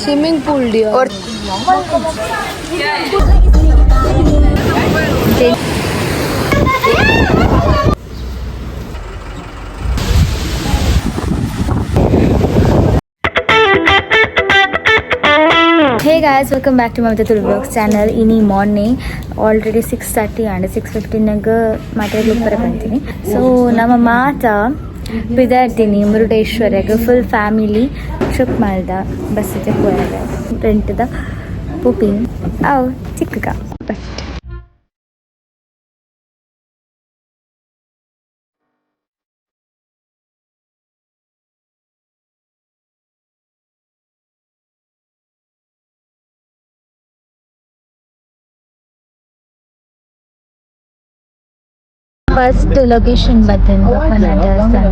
Swimming pool dear. Hey guys, welcome back to Mamata Tulu vlogs channel. ಇನಿ morning already 6:30 ಆಂಡ್ 6:15 ಮಾತ್ರೆ ಉಪ್ಪರ ಬಂತೀನಿ. ಸೊ ನಮ್ಮ ಮಾತ ಪಿದಾರ್ತೀನಿ ಮುರುಡೇಶ್ವರಗೆ ಫುಲ್ ಫ್ಯಾಮಿಲಿ ಟ್ರಿಪ್ ಮಾಡ್ದ ಬಸ್ ಪೋಯಾಗ ರೆಂಟ್ದ ಪೂಪಿಂಗ್ ಅವು ಚಿಕ್ಕಗ. ಬಟ್ ಫಸ್ಟ್ ಲೊಕೇಶನ್ ಬರ್ತೇನೆ ದೇವಸ್ಥಾನ.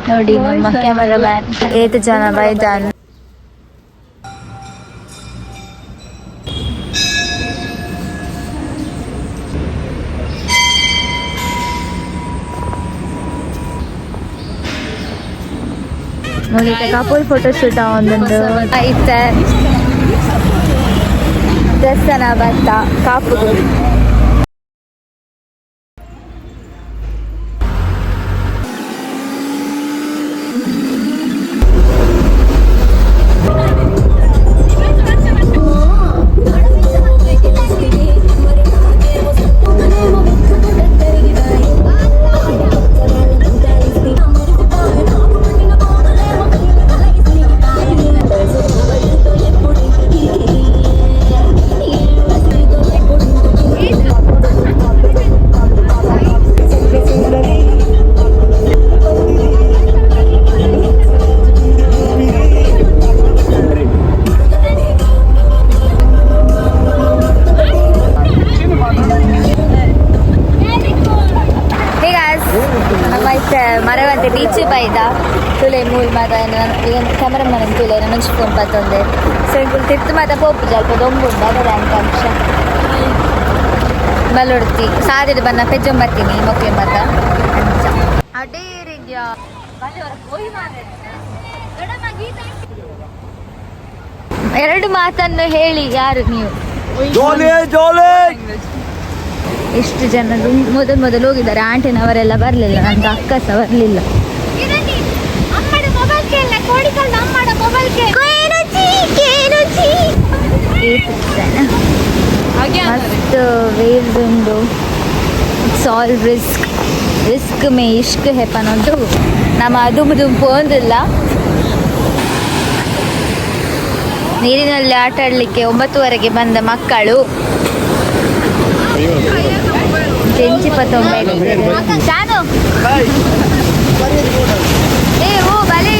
ನೋಡಿ, ನಮ್ಮ ಕ್ಯಾಮರಾ ಮ್ಯಾನ್ ಏತ್ ಜನ ಬೈದಾನ್. ನೋಡಿ, ಕಪಲ್ ಫೋಟೋ ಶೂಟ್ ಒಂದೊಂದು ಇತ್ತೆ. ದೇವಸ್ಥಾನ ಬತ್ತ ಕಾಪು. Hey guys, ನಮ್ಮ ಇತ್ತೆ ಮರವಂತೆ ಬೀಚ್ ಬೈದ ತುಲೆ ಮೂಲ್ ಮಾತ. ಕ್ಯಾಮರಾಮನ್ ತುಲೆ ನಮ್ಮ ಫೋನ್ ಪತ್ತೊಂದೆ. ಸೊ ಇಂಕುಲು ತಿರ್ತು ಮಾತ ಪೋಪು ಅಲ್ಪ ದೊಂಬುಂಡು ಅದರ ಅಂತ ಅಂಶ ಬಲ್ಲೊಡ್ತಿ ಸಾದಿಡ್ ಬನ್ನ ಪೆಜ್ಜೊಂಬತ್ತೀನಿ ಮೊಕ್ಲೆ ಮಾತ ಅಂಚ. ಎರಡು ಮಾತನ್ನು ಹೇಳಿ, ಯಾರು ನೀವು? ಜೋಲಿ ಜೋಲಿ. ಎಷ್ಟು ಜನರು ಮೊದಲು ಮೊದಲು ಹೋಗಿದ್ದಾರೆ. ಆಂಟಿನವರೆಲ್ಲ ಬರಲಿಲ್ಲ, ನನ್ನ ಅಕ್ಕ ಸಹ ಬರಲಿಲ್ಲ. ಮಸ್ತ್ ವೇವ್ಸ್ ಉಂಡು. It's all risk, risk May ಇಷ್ಕ್ ಹೆ ಪನೊಂದು. ನಮ್ಮ ಅದು ಪೋಂದಿಲ್ಲ ನೀರಿನಲ್ಲಿ ಆಟ ಆಡಲಿಕ್ಕೆ. 9ವರೆಗೆ ಬಂದ ಮಕ್ಕಳು ಜೆಂಚಿ ಪತ್ತೊಂಬತ್ತು. ಏ ಓ ಬಲೆ.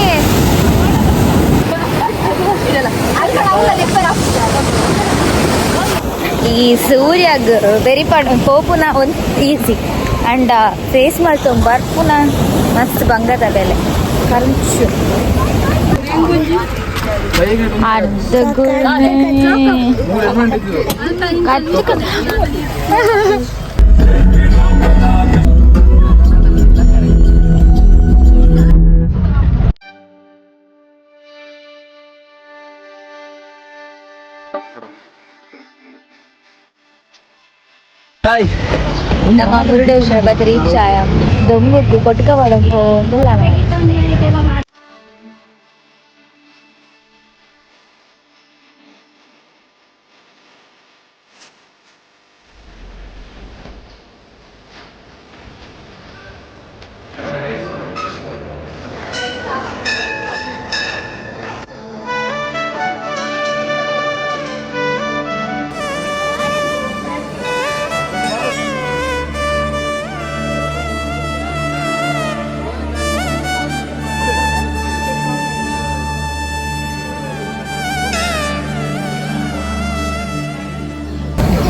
ಈ ಸೂರ್ಯಗ್ ಬೆರಿಪಾಡ್ ಪೋಪುನ ಒಂದು ಈಸಿ ಅಂಡ್ ಫೇಸ್ ಮಲ್ತೊಂದು ಬರ್ಪುನ ಮಸ್ತ್ ಬಂಗದ ಬೆಲೆ ಖರ್ಚು ಅರ್ಧ. ನಮ್ಮ ಮುರುಡೇಶ್ವರ ಬತ್ ರೀಚ್ ಆಯ. ದೊಂಬುಗು ಕೊಟ್ಕ ಪೋಂದುಲ್ಲ.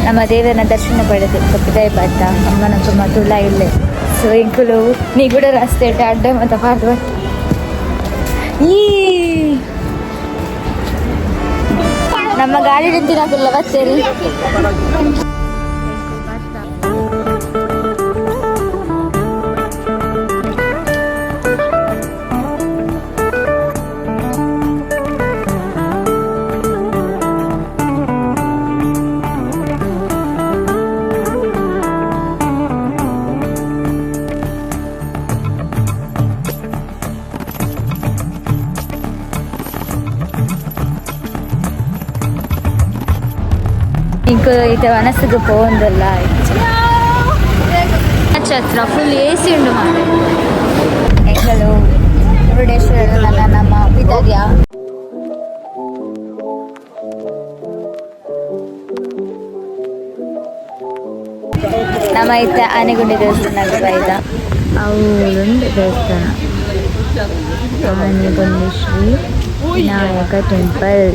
ನಮ್ಮ ದೇವರ ದರ್ಶನ ಪಡೆದು ಕಪ್ಪಿದಾಯ ಬತ್ತ. ಅಮ್ಮನ ತುಂಬ ತುಳ ಇಲ್ಲೇ. ಸೊ ಇಂಕುಲು ನಿಗುಡ ರಸ್ತೆ ಅಡ್ಡ ಮತ್ತು ಪಾರ್ದು ಬತ್ತ. ಈ ನಮ್ಮ ಗಾಡಿ ನಿಂತಿನಾಕುಲ್ಲ ಬತ್ತೇರಿ. ಇಂಕು ಇತ್ತೆ ವನಸ್ಸಿಗೆ ಪೋವೊಂದುಲ್ಲ. ಛತ್ರ ಫುಲ್ ಎಸಿ ಉಂಡು ಮಾರೆ. ಎಂಕಲು ಮುರುಡೇಶ್ವರ ನನ್ನ ನಮ್ಮ ಪಿದರ್ಯ. ನಮ್ಮ ಇತ್ತೆ ಆನೆಗುಂಡಿ ದೇವಸ್ಥಾನ ಬೈದ. ಅವಳೊಂದು ದೇವಸ್ಥಾನ, ಆನೆಗುಂದಿ ಶ್ರೀ ವಿನಾಯಕ ಟೆಂಪಲ್.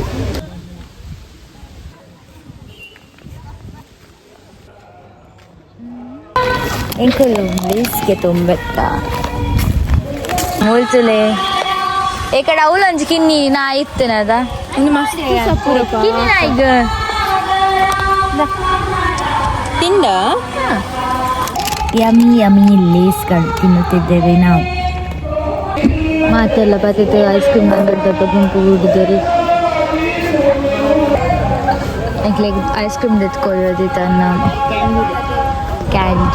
ಎಂಕುಲು ಲೇಸ್ಗೆ ತುಂಬೆತ್ತ ಮೂಲ್ತುಲೆ. ಈ ಕಡೆ ಅವಳೊಂಜಿ ಕಿನ್ನಿ ನಾ ಇತ್ತನದ. ಕಿನ್ನಿ ನಾಯಿಗ್. ತಿಂಡ. ಯಮಿ ಯಮಿ ಲೇಸ್ಗಳು ತಿನ್ನುತ್ತಿದ್ದೇವೆ ನಾವು. ಮಾತೆಲ್ಲ ಬತ್ತಿತ್ತು. ಐಸ್ ಕ್ರೀಮ್ ಬಂದದ್ದು ಗುಂಪು ಹುಡುಗರು. ಲೈಕ್ ಐಸ್ ಕ್ರೀಮ್ ತೆತ್ಕೊಳ್ಳೋದು ತನ್ನ ಕ್ಯಾಂಡಿ.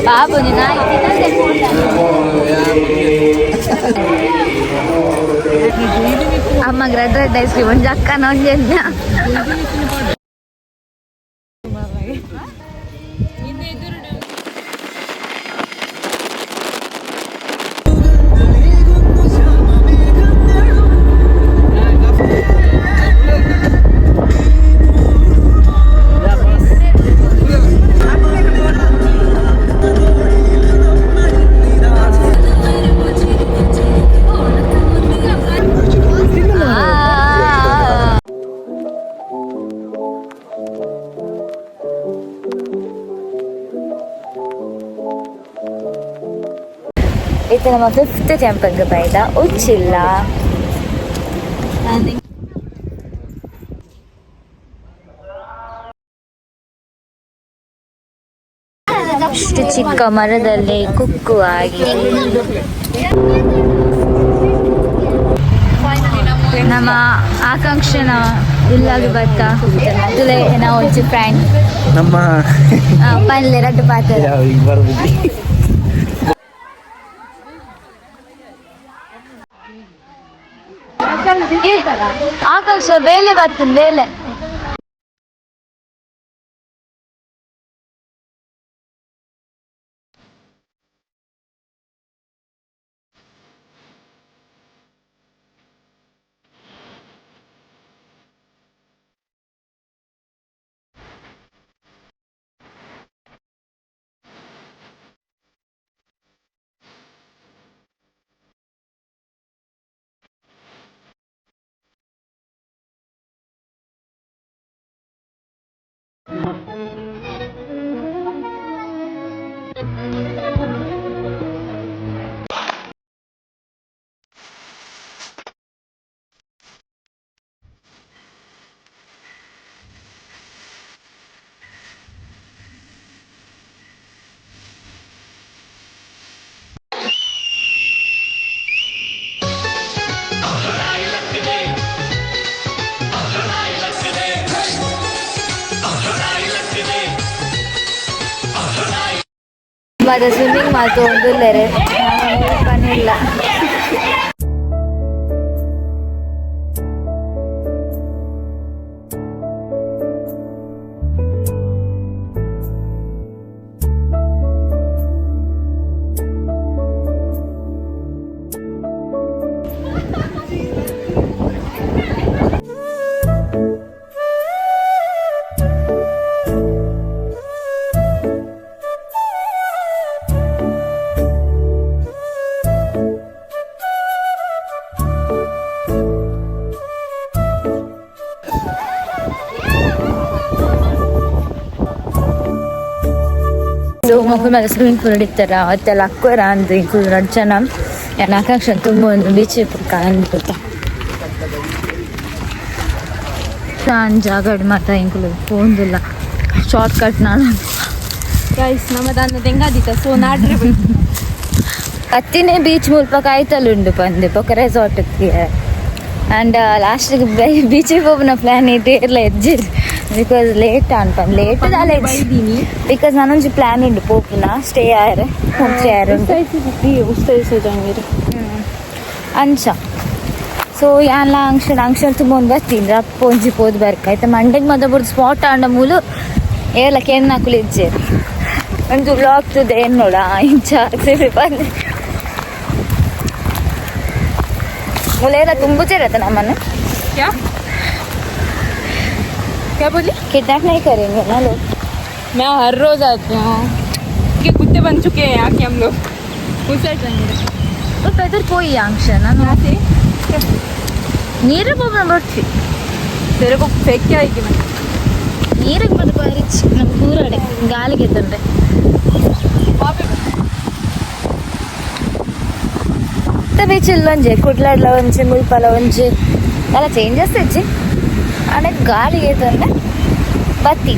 ಬಾಬು ನೀನು. ಅಮ್ಮ red red ice cream ಒಂಜಿ ಅಕ್ಕನ ಒಂಜಿ. ಇದು ನಮ್ಮ ಫಿಫ್ತ್ ಟೆಂಪಲ್ಗೆ ಬೈದ ಉಚ್ಚಿಲ್ಲ. ಇಷ್ಟು ಚಿಕ್ಕ ಮರದಲ್ಲಿ ಕುಕ್ಕು ಆಗಿದೆ. ನಮ್ಮ ಆಕಾಂಕ್ಷನ ಇಲ್ಲಾಗ ಬತ್ತ ತುಲೆ. ನಾವು ಒಂಚಿ ಫ್ರೆಂಡ್. ನಮ್ಮ ಪಲ್ಲೆ ರಡ್ಡು ಪಾತ್ರ. ಈಗ ಬರ್ಬಿಟ್ಟು. ಆಕಾಂಕ್ಷ ಬೇಲೆ ಬರ್ತದೆ ಬೇಲೆ. ಮತ್ತೆ ಸ್ವಿಮ್ಮಿಂಗ್ ಮಾತು ಪನಿಲ್ಲ. ಸೊ ಮಕ್ಕಳು ಮೇಲೆ ಸ್ವಿಮ್ಮಿಂಗ್ ಪೂಲ್ ಇರ್ತಾರ ಅತ್ತೆಲ್ಲ ಅಕ್ಕೋರ ಅಂದು ಇಂಕುಲು ರಡ್ಡ್ ಜನ. ಯಾನ್ ಆಕಾಂಕ್ಷ ತುಂಬ ಒಂದು ಬೀಚ್ ಕಾಣ್ಬಿಟ್ಟ ನಾನು ಜಾಗಡ್ ಮಾತ ಇಂಕುಲು ಪೋಂದಿಲ್ಲ ಶಾರ್ಟ್ ಕಟ್ ನಾನು. ಗೈಸ್, ನಮ್ಮದನ್ನ ದೆಂಗಾದಿತ್ತ ಸೊ ನಾಡ್ರೆ. ಕತ್ತಿನೇ ಬೀಚ್ ಮುಲ್ಪ ಕಾಯ್ತಲುಂಡು ಪಂದೆ ಬೊಕ ರೆಸಾರ್ಟ್. ಆ್ಯಂಡ್ ಲಾಸ್ಟಿಗೆ ಬೀಚಿಗೆ ಹೋಗುನ ಪ್ಲಾನ್ ಇಟ್ಟು ಇರ್ಲ ಎಜ್ಜಿರ್. Because ಲೇಟ್ ಅನ್ಪ ಲೇಟ್ ದಾಲ because ನಾನೊಂಜಿ ಪ್ಲಾನ್ ಉಂಡು ಪೋಪುನ ಸ್ಟೇ ಆಯರೆ ಹೋಮ್ ಸ್ಟೇ ಆಯರೆ ಉಂಟು. ಅಂಚ ಸೊ ಯಾನ್ಲ ಅಂಕ್ಷನ್ ಅಂಕ್ಷನ್ ತುಂಬ ಒಂದು ಬರ್ತೀನಿ ರಪ್ಪ ಒಂಜಿ ಪೋದು ಬರ್ಕ ಆಯ್ತಾ. ಮಂಡೆಗೆ ಮದ ಬುಡ್ದು ಸ್ಪಾಟ್ ಆಂಡ ಮೂಲು ಏಲ ಕೆನ್ನಾಕುಲು ಇಜ್ಜೆ ಒಂದು ಬ್ಲಾಗ್ ತುದೆ ಏನ್ ನೋಡ ಇಂಚ ಸಿರಿ ಬಂದೆ ಮೂಲೇಲ ತುಂಬುಚೇರತ್ತ ನಮ್ಮನ್ನು. क्या क्या बोली? किडनैप नहीं करेंगे ना लोग? मैं हर रोज आती हूँ। ये कुत्ते बन चुके हैं यहाँ के हम लोग। उस साइड जाएंगे। ಪೆದರ್ ಪೋಯಿ ಅಂಕ್ಷ ನಾನು ನೀರು ಪೋಪುನ ಬರ್ತಿ. तेरे को फेंक के आएगी मैं। ನೀರಿಗೆ ಬದು ಬಾರಿಚ್ ನಮ್ಮ ಕೂರಾಡೆ ಗಾಲಿಗೆ ತಂದ್ರೆ. वहाँ पे. ಬೀಚ್ ಒಂಜೆ ಕುಡ್ಲಾಡ್ಲ ಒಂಜಿ ಮುಲ್ಪಲ ಒಂಜಿ ಅಲ್ಲ ಚೇಂಜಸ್ ಇಜ್ಜಿ ಆಂಡ ಗಾಳಿಗೆ ತಂದ್ರೆ ಬತ್ತಿ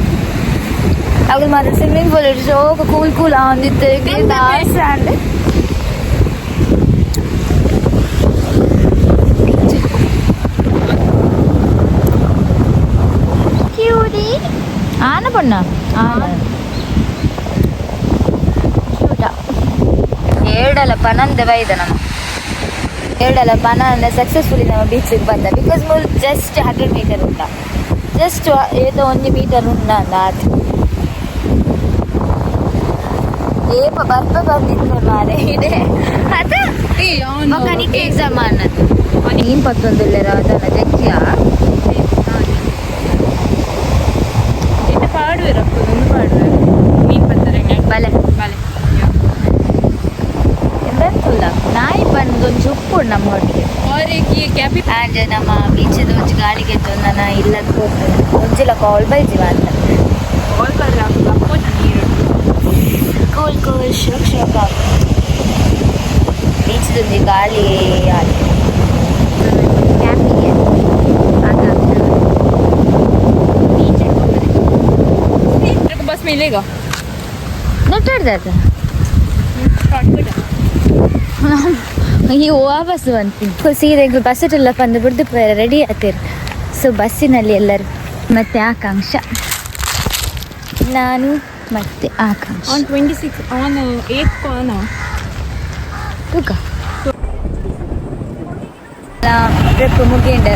ಅವಾಗ ಮಾತ್ರ ಸ್ವಿಮ್ಮಿಂಗ್ ಪೂಲ್ ಶೋಕ ಕೂಲ್ ಕೂಲ್ ಆವೊಂದಿತ್ತು ದಾಸ ಅಂಡ್ ಕ್ಯೂಡಿ ಆನ ಪೊಣ್ಣ ಆನ ಕ್ಯೂಟ ಏಡಲ ಪನಂದೆ ಬೈದ ನಮ್ಮ ಏಡಲ ಪನಂದೆ ಸಕ್ಸಸ್ಫುಲಿ ನಮ್ಮ ಬೀಚಿಗೆ ಬಂದ because ಮೂಲು ಜಸ್ಟ್ 100 ಮೀಟರ್ ಉಂಟ ಜಸ್ಟ್ ಏತೋ ಒಂಜಿ ಮೀಟರ್ ಉಂಡ ಅಂದ ಆತ್ ಏಪ ಬರ್ಪ ಬಂದಿತ್ತು ಮಾರೆ ಇದೆ ಅದ ಮಗನಿಗೆ ಎಕ್ಸಾಮ್ ಅನ್ನದು ನೀನ್ ಪತ್ತೊಂದುಲ್ಲೆರ ಅದನ್ನ ಜಗ್ಗಿಯಾ. ಇತ್ತೆ ಪಾಡುವೆರ್ ಅಪ್ಪು ಒಂದು ಪಾಡುವೆರ್ ಮೀನ್ ಪತ್ತರೆ. ಬಲೆ. ಬಲೆ. ಎಂಬತ್ತುಲ್ಲ ನಾಯಿ ಬಂದು ಒಂಜಿ ಉಪ್ಪುಂಡು ನಮ್ಮ ಒಟ್ಟಿಗೆ. और एक ये कैपी. ಆ್ಯಂಡ್ ನಮ್ಮ ಬೀಚದ ಒಂಜಿ ಗಾಳಿಗೆ ನನ್ನ ಇಲ್ಲದ ಒಂಜಿಲ ಕಾಲ್ ಬೈಜಿವ ಅಂತ. ಕಾಲ್ ಬರ್ರೆ ಅಪ್ಪು ನೀರು. ಕೂಲ್ ಕೂಲ್ ಶೋಕ್ ಶೋಕ್ ಬೀಚದೊಂಜಿ ಗಾಳಿ ಕ್ಯಾಪಿಗೆ. तेरे को बस मिलेगा. ನೆಟ್ಟಾಡ್ದ. शॉर्टकट. ಈ ವಾಪಸ್ ಬಂತು ಸೀರೆ ಬಸ್ ಎಲ್ಲ ಬಂದು ಬಿಡ್ದು ರೆಡಿ ಆಗ್ತೀರಿ. ಸೊ ಬಸ್ಸಿನಲ್ಲಿ ಎಲ್ಲರೂ ಮತ್ತೆ ಆಕಾಂಕ್ಷ ನಾನು ಮತ್ತೆ ಆಕಾಂಕ್ಷ. ऑन 26 ऑन 8 को आना. ತೂಕ ಟ್ರಿಪ್ ಮುಗಿಂಡ.